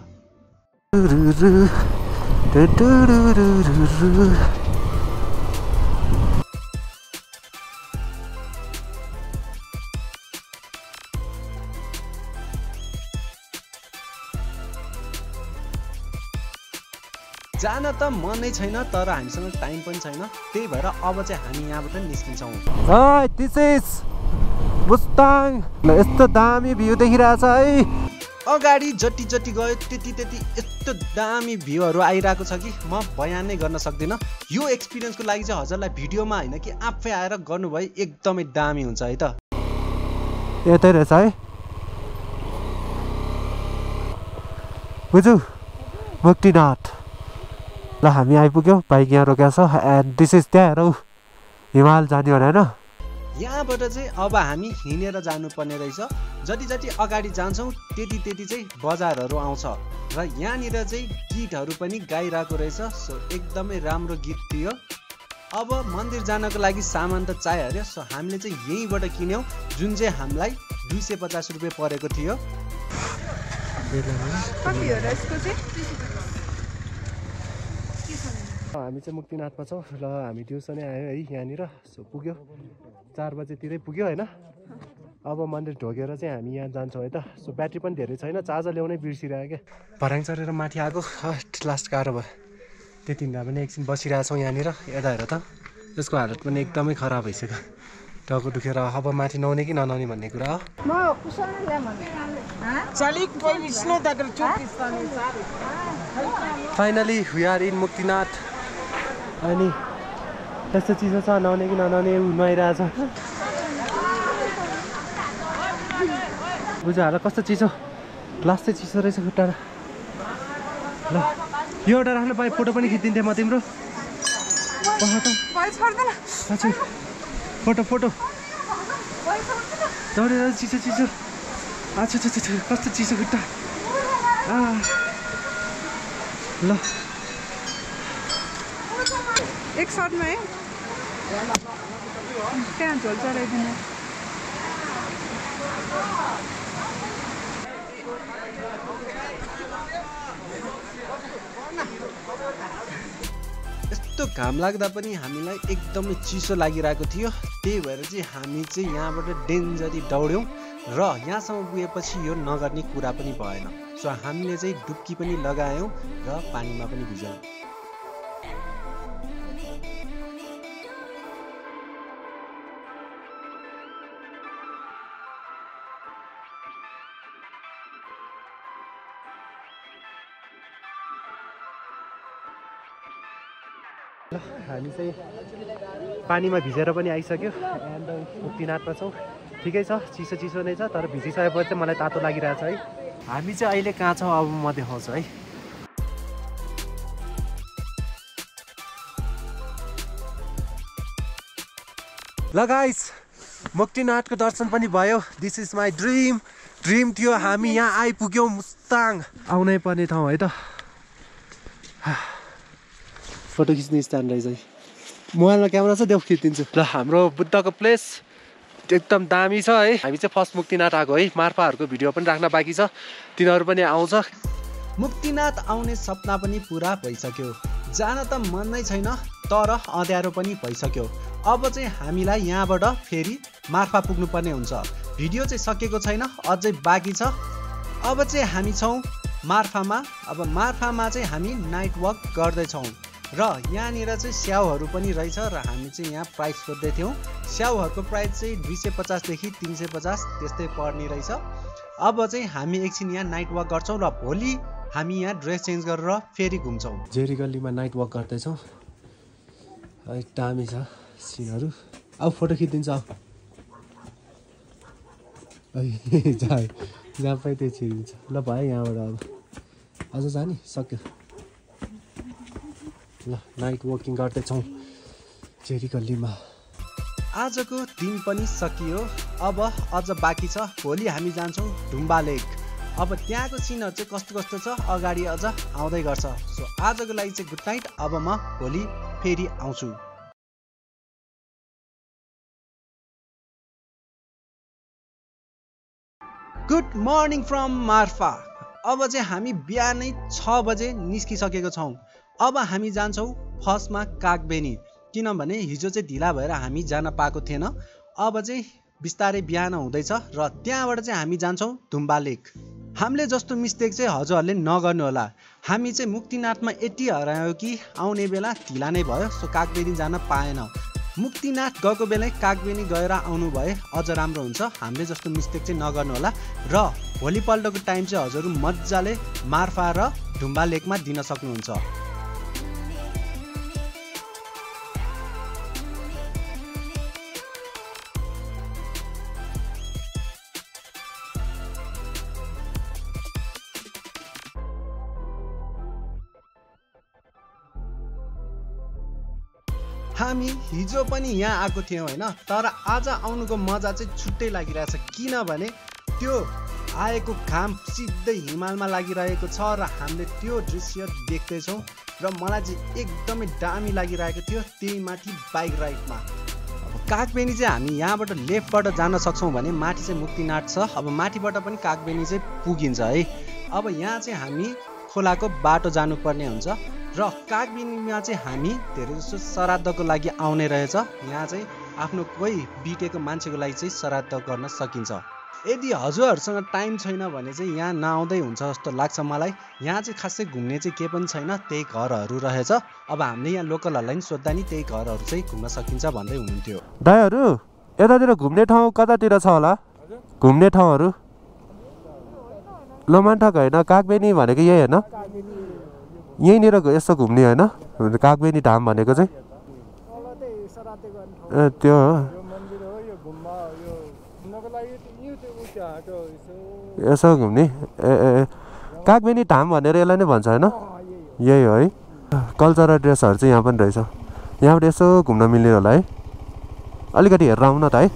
Speaker 2: जान त मनै छैन तर हामीसँग टाइम पनि छैन, त्यही भएर अब चाहिँ हामी यहाँबाट निस्किन्छौँ।
Speaker 1: This is Mustang. यस्तो दामी भ्यू देखिरहेछ है।
Speaker 2: अगाडि जति जति गयो त्यति त्यति यस्तो दामी भ्यूहरू आइरहेको छ कि म बयान नै गर्न सक्दिनँ। यो एक्सपिरियन्सको लागि चाहिँ हजुरलाई भिडियोमा होइन कि आफै आएर गर्नुभयो एकदमै दामी हुन्छ है त।
Speaker 1: यतै रहेछ है बुझु मुक्तिनाथ। ल हामी आइपुग्यौँ, बाइक यहाँ रोकेको छ एन्ड दिस इज त्यहाँ हेरौ हिमाल जाने हो होइन।
Speaker 2: यहाँबाट चाहिँ अब हामी हिँडेर जानुपर्ने रहेछ। जति जति अगाडि जान्छौँ त्यति त्यति चाहिँ बजारहरू आउँछ र यहाँनिर चाहिँ गीतहरू पनि गाइरहेको रहेछ। सो एकदमै राम्रो गीत थियो। अब मन्दिर जानको लागि सामान त चाहियो अरे। सो हामीले चाहिँ यहीँबाट किन्यौँ जुन चाहिँ हामीलाई 250 रुपियाँ परेको थियो।
Speaker 1: हामी चाहिँ मुक्तिनाथमा छौँ र हामी दिउँसो नै आयो है यहाँनिर। सो पुग्यो 4 बजेतिरै पुग्यो होइन। अब मन्दिर ढोगेर चाहिँ हामी यहाँ जान्छौँ है त। सो ब्याट्री पनि धेरै छैन, चार्जर ल्याउनै बिर्सिरहेको क्या। भर्याङ चढेर माथि आएको लास्ट गाह्रो भयो। त्यति बेला पनि एकछिन बसिरहेछौँ यहाँनिर। यता हेर त यसको हालत पनि एकदमै खराब भइसक्यो। टाउको दुखेर अब माथि नआउने कि ननाउने भन्ने कुरा हो। Finally we are in Muktinath. अनि त्यस्तो चिसो छ, नआउने कि ननाउने नुहाइरहेछ। बुझ हाल कस्तो चिसो, ग्लास चाहिँ चिसो रहेछ खुट्टा। ल यो एउटा राख्नु पाएँ फोटो पनि खिचिदिन्थेँ म तिम्रो। फोटो फोटो दौडेर चिसो चिसो। अच्छा अच्छा अच्छा कस्तो चिसो खुट्टा। ल
Speaker 4: एक सर्टमा है त्यहाँ झोल चलाइदिनु।
Speaker 2: यस्तो घाम लाग्दा पनि हामीलाई एकदमै चिसो लागिरहेको थियो। त्यही भएर चाहिँ हामी चाहिँ यहाँबाट डेन्जरी दौड्यौँ र यहाँसम्म पुगेपछि यो नगर्ने कुरा पनि भएन। सो हामीले चाहिँ डुब्की पनि लगायौँ र पानीमा पनि भिजौँ।
Speaker 1: हामी चाहिँ पानीमा भिजेर पनि आइसक्यो एन्ड मुक्तिनाथमा छौँ। ठिकै छ, चिसो चिसो नै छ, तर भिजिसकेपछि चाहिँ मलाई तातो लागिरहेछ है। हामी चाहिँ अहिले कहाँ छौँ अब म देखाउँछु है। ल गाइस मुक्तिनाथको दर्शन पनि भयो। दिस इज माई ड्रिम थियो। हामी यहाँ आइपुग्यौँ मुस्ताङ, आउनै पर्ने ठाउँ है त। फोटो खिच्ने स्ट्यान्ड रहेछ है। मोबाइलमा क्यामेरा छ, देऊ खिचिदिन्छु। ल हाम्रो बुद्धको प्लेस एकदम दामी छ है। हामी चाहिँ फर्स्ट मुक्तिनाथ आएको है। मार्फाहरूको भिडियो पनि राख्न बाँकी छ, तिनीहरू पनि आउँछ।
Speaker 2: मुक्तिनाथ आउने सपना पनि पुरा भइसक्यो। जान त मन नै छैन तर अँध्यारो पनि भइसक्यो। अब चाहिँ हामीलाई यहाँबाट फेरि मार्फा पुग्नुपर्ने हुन्छ। भिडियो चाहिँ सकेको छैन, अझै बाँकी छ। अब चाहिँ हामी छौँ मार्फामा। अब मार्फामा चाहिँ हामी नाइट वक गर्दैछौँ र यहाँनिर चाहिँ स्याउहरू पनि रहेछ र हामी चाहिँ यहाँ प्राइस सोध्दै थियौँ। स्याउहरूको प्राइस चाहिँ 250 देखि 350 त्यस्तै पर्ने रहेछ। अब चाहिँ हामी एकछिन यहाँ नाइट वक गर्छौँ र भोलि हामी यहाँ ड्रेस चेन्ज गरेर फेरि घुम्छौँ।
Speaker 1: जेरी गल्लीमा नाइट वक गर्दैछौँ। दामी छ सिनहरू। अब फोटो खिचिदिन्छ। जहाँ पाइ त्यही छिरिन्छ। ल भयो यहाँबाट अब अझ जाने सक्यो। ल नाइट वकिङ गर्दैछौँ जेरी गल्लीमा।
Speaker 2: आजको दिन पनि सकियो। अब अझ बाँकी छ। भोलि हामी जान्छौँ ढुम्बा लेक। अब त्यहाँको सिनहरू चाहिँ कस्तो कस्तो छ अगाडि अझ आउँदै गर्छ। सो आजको लागि चाहिँ गुड नाइट। अब म भोलि फेरि आउँछु। Good morning from Marpha. अब चाहिँ हामी बिहानै 6 बजे निस्किसकेको छौँ। अब हामी जान्छौँ फर्स्टमा कागबेनी, किनभने हिजो चाहिँ ढिला भएर हामी जान पाएको थिएन। अब चाहिँ बिस्तारै बिहान हुँदैछ र त्यहाँबाट चाहिँ हामी जान्छौँ ढुम्बा लेक। हामीले जस्तो मिस्टेक चाहिँ हजुरहरूले नगर्नु होला। हामी चाहिँ मुक्तिनाथमा यति हरायौँ कि आउने बेला ढिला नै भयो। सो कागबेनी जान पाएन। मुक्तिनाथ गएको बेलै कागबेनी गएर आउनु भए अझ राम्रो हुन्छ। हामीले जस्तो मिस्टेक चाहिँ नगर्नु होला र भोलिपल्टको टाइम चाहिँ हजुरहरू मजाले मार्फा र ढुम्बा लेकमा दिन सक्नुहुन्छ। हामी हिजो पनि यहाँ आएको थियौँ होइन, तर आज आउनुको मजा चाहिँ छुट्टै लागिरहेछ। किनभने त्यो आएको घाम सिधै हिमालमा लागिरहेको छ र हामीले त्यो दृश्य देख्दैछौँ र मलाई चाहिँ एकदमै दामी लागिरहेको थियो त्यही माथि बाइक राइडमा। अब कागबेनी चाहिँ हामी यहाँबाट लेफ्टबाट जान सक्छौँ भने माथि चाहिँ मुक्तिनाथ छ। अब माथिबाट पनि कागबेनी चाहिँ पुगिन्छ है। अब यहाँ चाहिँ हामी खोलाको बाटो जानुपर्ने हुन्छ र कागबेनीमा चाहिँ हामी धेरै जसो श्राद्धको लागि आउने रहेछ। यहाँ चाहिँ आफ्नो कोही बितेको मान्छेको लागि चाहिँ श्राद्ध गर्न सकिन्छ। यदि हजुरहरूसँग टाइम छैन भने चाहिँ यहाँ नआउँदै हुन्छ जस्तो लाग्छ मलाई। यहाँ चाहिँ खासै घुम्ने चाहिँ के पनि छैन, त्यही घरहरू रहेछ। अब हामीले यहाँ लोकलहरूलाई पनि सोद्धा नि त्यही घरहरू चाहिँ घुम्न सकिन्छ भन्दै हुनुहुन्थ्यो।
Speaker 1: दाइहरू यतातिर घुम्ने ठाउँ कतातिर छ होला? घुम्ने ठाउँहरू लोमान्टक होइन, कागबेनी भनेको यही होइन? यहीँनिर यसो घुम्ने होइन कागबेनी धाम भनेको चाहिँ? ए त्यो हो। यसो घुम्ने ए कागबेनी धाम भनेर यसलाई नै भन्छ होइन? यही हो है। कल्चरल ड्रेसहरू चाहिँ यहाँ पनि रहेछ। यहाँबाट यसो घुम्न मिल्ने होला है। अलिकति हेरेर आउन त है।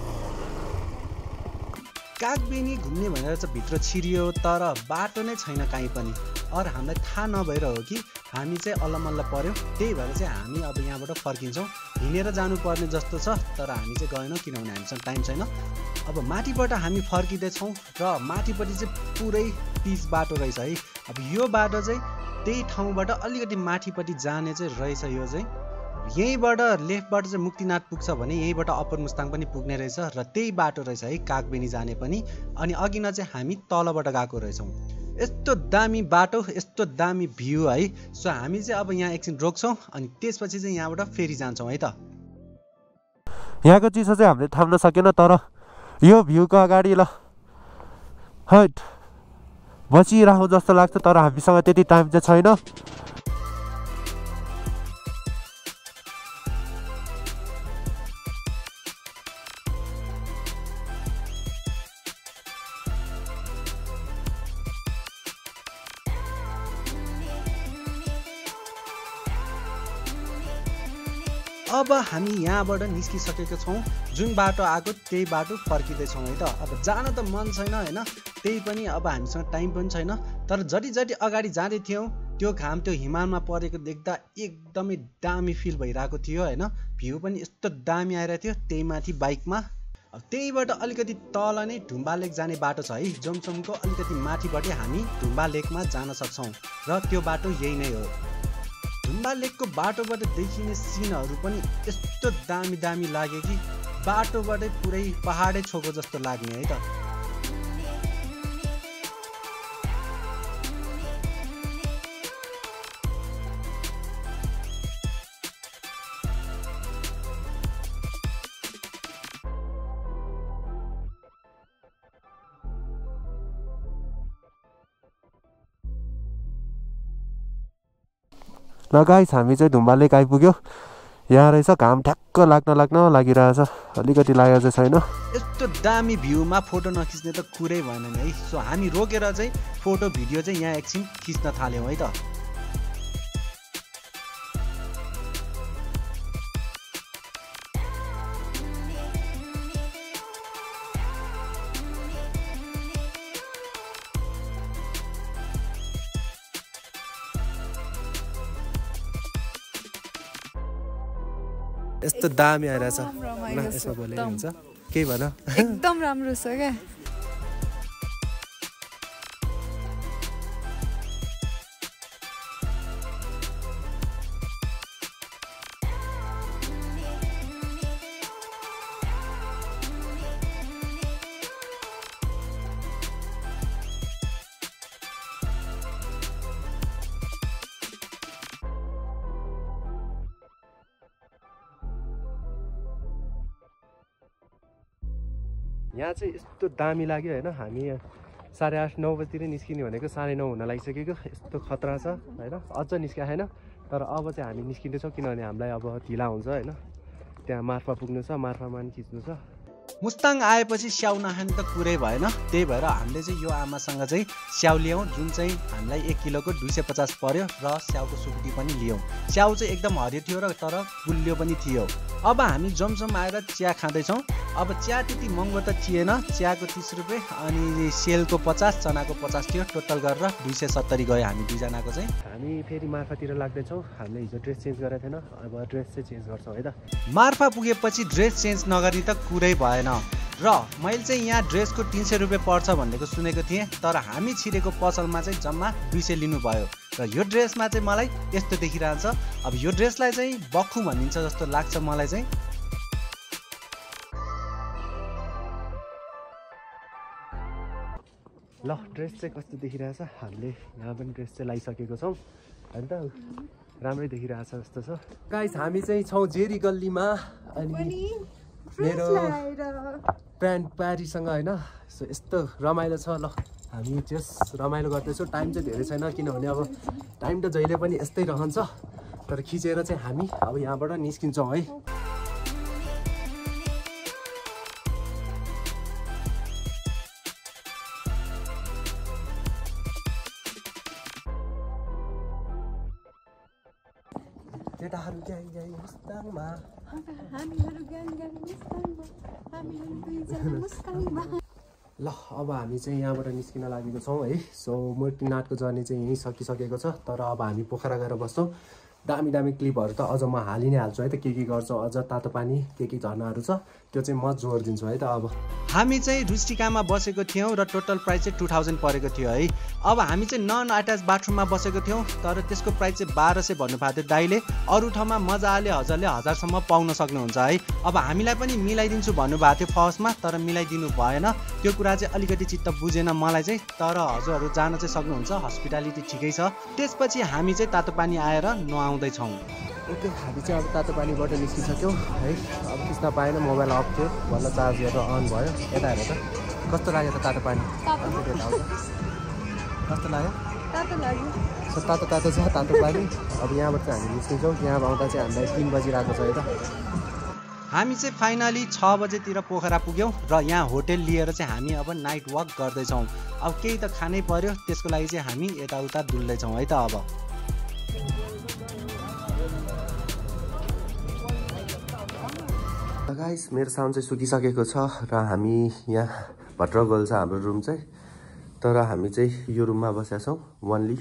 Speaker 2: कागबेनी घुम्ने भनेर चाहिँ भित्र छिरियो तर बाटो नै छैन कहीँ पनि। और हामीलाई थाहा नभएर हो कि हामी चाहिँ अल्लमल्ल पर्यो, त्यही भएर चाहिँ हामी अब यहाँबाट फर्किन्छौँ। हिँडेर जानुपर्ने जस्तो छ तर हामी चाहिँ गएनौँ किनभने हामीसँग टाइम छैन। अब माथिबाट हामी फर्किँदैछौँ र माथिपट्टि चाहिँ पुरै पिच बाटो रहेछ है। अब यो बाटो चाहिँ त्यही ठाउँबाट अलिकति माथिपट्टि जाने चाहिँ रहेछ। यो चाहिँ यहीँबाट लेफ्टबाट चाहिँ मुक्तिनाथ पुग्छ भने यहीँबाट अप्पर मुस्ताङ पनि पुग्ने रहेछ र त्यही बाटो रहेछ है कागबेनी जाने पनि। अनि अघि न चाहिँ हामी तलबाट गएको रहेछौँ। यस्तो दामी बाटो, यस्तो दामी भ्यू है। सो हामी चाहिँ अब यहाँ एकछिन रोक्छौँ अनि त्यसपछि चाहिँ यहाँबाट फेरि जान्छौँ है त।
Speaker 1: यहाँको चिसो चाहिँ हामीले थाम्न सकेन तर यो भ्यूको अगाडि ल हैट बचिरहँ जस्तो लाग्छ तर हामीसँग त्यति टाइम चाहिँ छैन।
Speaker 2: अब हामी यहाँबाट निस्किसकेका छौँ। जुन बाटो आएको त्यही बाटो फर्किँदैछौँ है त। अब जान त मन छैन होइन, त्यही पनि अब हामीसँग टाइम पनि छैन। तर जति जति अगाडि जाँदै थियौँ त्यो घाम त्यो हिमालमा परेको देख्दा एकदमै दामी फिल भइरहेको थियो होइन। भ्यू पनि यस्तो दामी आइरहेको थियो त्यही माथि बाइकमा। अब त्यहीबाट अलिकति तल नै ढुम्बा लेक जाने बाटो छ है। जोमसोमको अलिकति माथिबाटै हामी ढुम्बा लेकमा जान सक्छौँ र त्यो बाटो यही नै हो। ढुम्बा लेकको बाटोबाट देखिने सिनहरू पनि यस्तो दामी दामी लाग्यो कि बाटोबाटै पुरै पहाडै छोको जस्तो लाग्ने है त।
Speaker 1: ल गाइस हामी चाहिँ ढुम्बा लेक आइपुग्यो। यहाँ रहेछ घाम ठ्याक्क लाग्न लागिरहेछ, अलिकति लागेको चाहिँ छैन।
Speaker 2: यस्तो दामी भ्यूमा फोटो नखिच्ने त कुरै भएन नि है। सो हामी रोकेर चाहिँ फोटो भिडियो चाहिँ यहाँ एकछिन खिच्न थाल्यौँ है त।
Speaker 1: यस्तो दामी आइरहेछ। ल यसमा बोलेको हुन्छ केही भन।
Speaker 4: एकदम राम्रो छ क्या।
Speaker 2: यहाँ चाहिँ यस्तो दामी लाग्यो होइन। हामी 8:30-9 बजीतिर निस्किने भनेको 9:30 हुन लागिसकेको। यस्तो खतरा छ होइन। अझ निस्किया छैन तर अब चाहिँ हामी निस्किँदैछौँ किनभने हामीलाई अब ढिला हुन्छ होइन। त्यहाँ मार्फा पुग्नु छ, मार्फामा पनि खिच्नु छ। मुस्ताङ आएपछि स्याउ नखाने त कुरै भएन। त्यही भएर हामीले चाहिँ यो आमासँग चाहिँ स्याउ ल्याउँ जुन चाहिँ हामीलाई 1 किलोको 250 पर्यो र स्याउको सुकुटी पनि लियौँ। स्याउ चाहिँ एकदम हरियो थियो र तर गुलियो पनि थियो। अब हामी जमजम आएर चिया खाँदैछौँ। अब चिया त्यति महँगो त थिएन, चियाको 30 रुपियाँ अनि सेलको 50, चनाको 50 थियो। टोटल गरेर 270 गयो हामी दुईजनाको चाहिँ। हामी फेरि मार्फातिर लाग्दैछौँ। हामीले हिजो ड्रेस चेन्ज गरेको थिएन, अब ड्रेस चाहिँ चेन्ज गर्छौँ है त। मार्फा पुगेपछि ड्रेस चेन्ज नगर्ने त कुरै भएन र मैले चाहिँ यहाँ ड्रेसको 300 रुपियाँ पर्छ भनेको सुनेको थिएँ तर हामी छिरेको पसलमा चाहिँ जम्मा 200 लिनुभयो र यो ड्रेसमा चाहिँ मलाई यस्तो देखिरहन्छ। अब यो ड्रेसलाई चाहिँ बक्खु भनिन्छ जस्तो लाग्छ मलाई चाहिँ। ल ड्रेस चाहिँ कस्तो देखिरहेछ। हामीले यहाँ पनि ड्रेस चाहिँ लगाइसकेको छौँ होइन त, राम्रै देखिरहेछ जस्तो छ। गाइस हामी चाहिँ छौँ जेरी गल्लीमा अनि मेरो प्यान्ट प्यारीसँग होइन। सो यस्तो रमाइलो छ। ल हामी जस रमाइलो गर्दैछौँ। टाइम चाहिँ धेरै छैन किनभने अब टाइम त जहिले पनि यस्तै रहन्छ तर खिचेर चाहिँ हामी अब यहाँबाट निस्किन्छौँ है। केटाहरू ग्याङ ग्याङ मुस्ताङमा, ल अब हामी चाहिँ यहाँबाट निस्किन लागेको छौँ है। सो मोर्टिनाथको जर्नी चाहिँ यहीँ सकिसकेको छ तर अब हामी पोखरा गएर बस्छौँ। दामी दामी क्लिपहरू त अझ म हालि नै हाल्छु है त। के गर्छौँ अझ तातो पानी के झर्नाहरू छ त्यो चाहिँ म जोड दिन्छु है त। अब हामी चाहिँ रुस्टिकामा बसेको थियौँ र टोटल प्राइस चाहिँ 2000 परेको थियो है। अब हामी चाहिँ नन अट्याच बाथरुममा बसेको थियौँ तर त्यसको प्राइस चाहिँ 1200 भन्नुभएको थियो दाइले। अरू ठाउँमा मजाले हजुरले 1000सम्म पाउन सक्नुहुन्छ है। अब हामीलाई पनि मिलाइदिन्छु भन्नुभएको थियो फर्स्टमा तर मिलाइदिनु भएन। त्यो कुरा चाहिँ अलिकति चित्त बुझेन मलाई चाहिँ तर हजुरहरू जान चाहिँ सक्नुहुन्छ, हस्पिटालिटी ठिकै छ। त्यसपछि हामी चाहिँ तातो पानी आएर नुहाउँदैछौँ। ओके हामी चाहिँ अब तातो पानीबाट निस्किसक्यौँ है। अब खिच्न पाएन, मोबाइल अफ थियो, बल्ल चार्ज गरेर अन भयो। यता हेर त कस्तो लाग्यो त तातो पानी, कस्तो लाग्यो? सो तातो तातो छ तातो पानी। अब यहाँबाट चाहिँ हामी निस्किन्छौँ। यहाँ आउँदा चाहिँ हामीलाई 3 बजिरहेको छ है त। हामी चाहिँ फाइनली 6 बजेतिर पोखरा पुग्यौँ र यहाँ होटेल लिएर चाहिँ हामी अब नाइट वक गर्दैछौँ। अब केही त खानै पर्यो त्यसको लागि चाहिँ हामी यताउता डुल्दैछौँ है त। अब गाइस मेरो साउन्ड चाहिँ सुकिसकेको छ र हामी यहाँ भट्रगोल छ हाम्रो रुम चाहिँ तर हामी चाहिँ यो रुममा बसेका छौँ। ओन्ली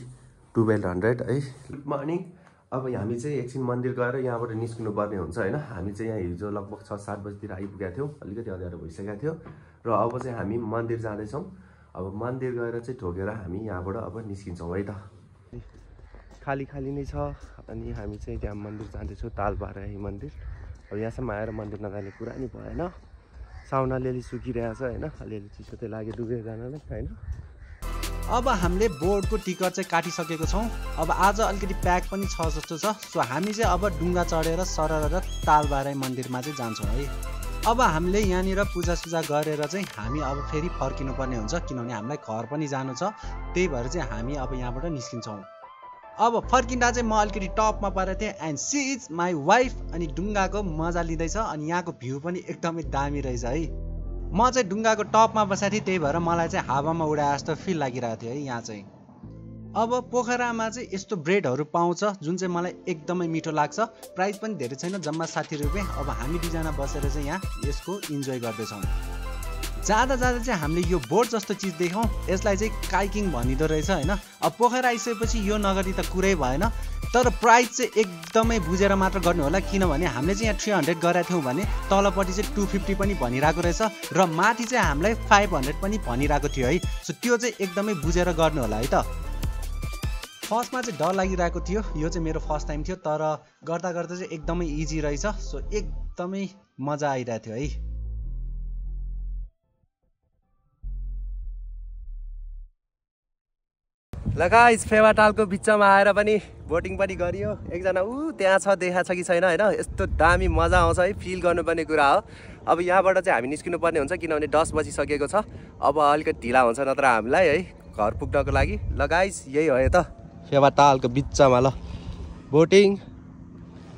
Speaker 2: 1200 है। Good morning. अब हामी चाहिँ एकछिन मन्दिर गएर यहाँबाट निस्किनु पर्ने हुन्छ होइन। हामी चाहिँ यहाँ हिजो लगभग 6-7 बजीतिर आइपुगेका थियौँ, अलिकति अँध्यारो भइसकेको थियो र अब चाहिँ हामी मन्दिर जाँदैछौँ। अब मन्दिर गएर चाहिँ ठोकेर हामी यहाँबाट अब निस्किन्छौँ है त। खाली खाली नै छ अनि हामी चाहिँ त्यहाँ मन्दिर जाँदैछौँ, तालबाराही मन्दिर। अब यहाँसम्म आएर मन्दिर नजाने कुरा नि भएन। साउन अलिअलि सुकिरहेछ होइन, अलिअलि चिसो चाहिँ लाग्यो डुबेर जानलाई होइन। अब हामीले बोर्डको टिकट चाहिँ काटिसकेको छौँ। अब आज अलिकति प्याक पनि छ जस्तो छ। सो हामी चाहिँ अब डुङ्गा चढेर सरर तालबाराही मन्दिरमा चाहिँ जान्छौँ है। अब हामीले यहाँनिर पूजासुजा गरेर चाहिँ हामी अब फेरि फर्किनु पर्ने हुन्छ किनभने हामीलाई घर पनि जानु छ। त्यही भएर चाहिँ हामी अब यहाँबाट निस्किन्छौँ। अब फर्किँदा चाहिँ म अलिकति टपमा परेको थिएँ and she is my wife अनि डुङ्गाको मजा लिँदैछ अनि यहाँको भ्यू पनि एकदमै दामी रहेछ है। म चाहिँ डुङ्गाको टपमा बसेको थिएँ त्यही भएर मलाई चाहिँ हावामा उडाए जस्तो फिल लागिरहेको थियो है यहाँ चाहिँ। अब पोखरामा चाहिँ यस्तो ब्रेडहरू पाउँछ जुन चाहिँ मलाई एकदमै मिठो लाग्छ। प्राइस पनि धेरै छैन, जम्मा 60 रुपियाँ। अब हामी दुईजना बसेर चाहिँ यहाँ यसको इन्जोय गर्दैछौँ। जाँदा जाँदा चाहिँ हामीले यो बोट जस्तो चिज देख्यौँ, यसलाई चाहिँ काइकिङ भनिँदो रहेछ होइन। अब पोखरा आइसकेपछि यो नगरी त कुरै भएन तर प्राइस चाहिँ एकदमै बुझेर मात्र गर्नु होला किनभने हामीले चाहिँ यहाँ 300 गरेका थियौँ भने तलपट्टि चाहिँ 250 पनि भनिरहेको रहेछ र माथि चाहिँ हामीलाई 500 पनि भनिरहेको थियो है। सो त्यो चाहिँ एकदमै बुझेर गर्नु होला है त। फर्स्टमा चाहिँ डर लागिरहेको थियो, यो चाहिँ मेरो फर्स्ट टाइम थियो तर गर्दा गर्दा चाहिँ एकदमै इजी रहेछ। सो एकदमै मजा आइरहेको थियो है। ल गाइस फेवाटालको बिचमा आएर पनि बोटिङ पनि गरियो एकजना त्यहाँ छ देखा छ कि छैन हैन यस्तो दामी मजा आउँछ है फिल गर्नुपर्ने कुरा हो अब यहाँबाट चाहिँ हामी निस्किनु पर्ने हुन्छ किनभने 10 बजिसकेको छ अब अलिकति ढिला हुन्छ नत्र हामीलाई है घर पुग्नको लागि ल गाइस यही हो त फेवाटालको बिचमा ल बोटिङ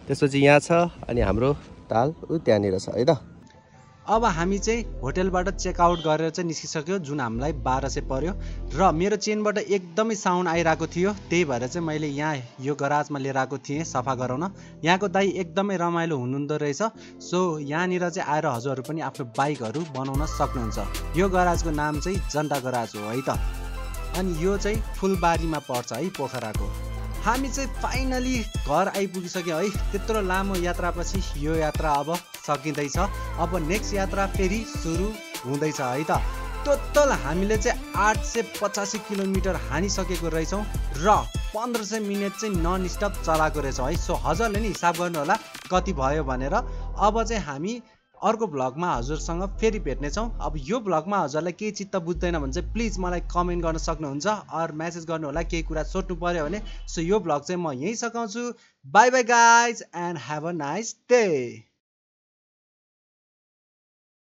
Speaker 2: त्यसपछि यहाँ छ अनि हाम्रो ताल त्यहाँनिर छ है त अब हामी चाहिँ होटलबाट चेकआउट गरेर चाहिँ निस्किसक्यो जुन हामीलाई 1200 पर्यो र मेरो चेनबाट एकदमै साउन्ड आइरहेको थियो त्यही भएर चाहिँ मैले यहाँ यो गराजमा लिएर आएको थिएँ सफा गराउन यहाँको दाइ एकदमै रमाइलो हुनुहुँदो रहेछ सो यहाँनिर चाहिँ आएर हजुरहरू पनि आफ्नो बाइकहरू बनाउन सक्नुहुन्छ यो गराजको नाम चाहिँ जनता गराज हो है त अनि यो चाहिँ फुलबारीमा पर्छ है पोखराको हामी चाहिँ फाइनली घर आइपुगिसक्यो है त्यत्रो लामो यात्रापछि यो यात्रा अब सकिँदैछ अब नेक्स्ट यात्रा फेरि सुरु हुँदैछ है त टोटल हामीले चाहिँ 885 किलोमिटर हानिसकेको रहेछौँ र 1500 मिनट चाहिँ नन स्टप चलाएको रहेछौँ है सो हजुरले नि हिसाब गर्नु होला कति भयो भनेर अब चाहिँ हामी अर्को भ्लगमा हजुरसँग फेरि भेट्नेछौँ अब यो भ्लगमा हजुरलाई केही चित्त बुझ्दैन भने चाहिँ प्लिज मलाई कमेन्ट गर्न सक्नुहुन्छ अर मेसेज गर्नु होला केही कुरा सोध्नु पर्यो भने सो यो भ्लग चाहिँ म यहीँ सघाउँछु bye bye guys and have a nice day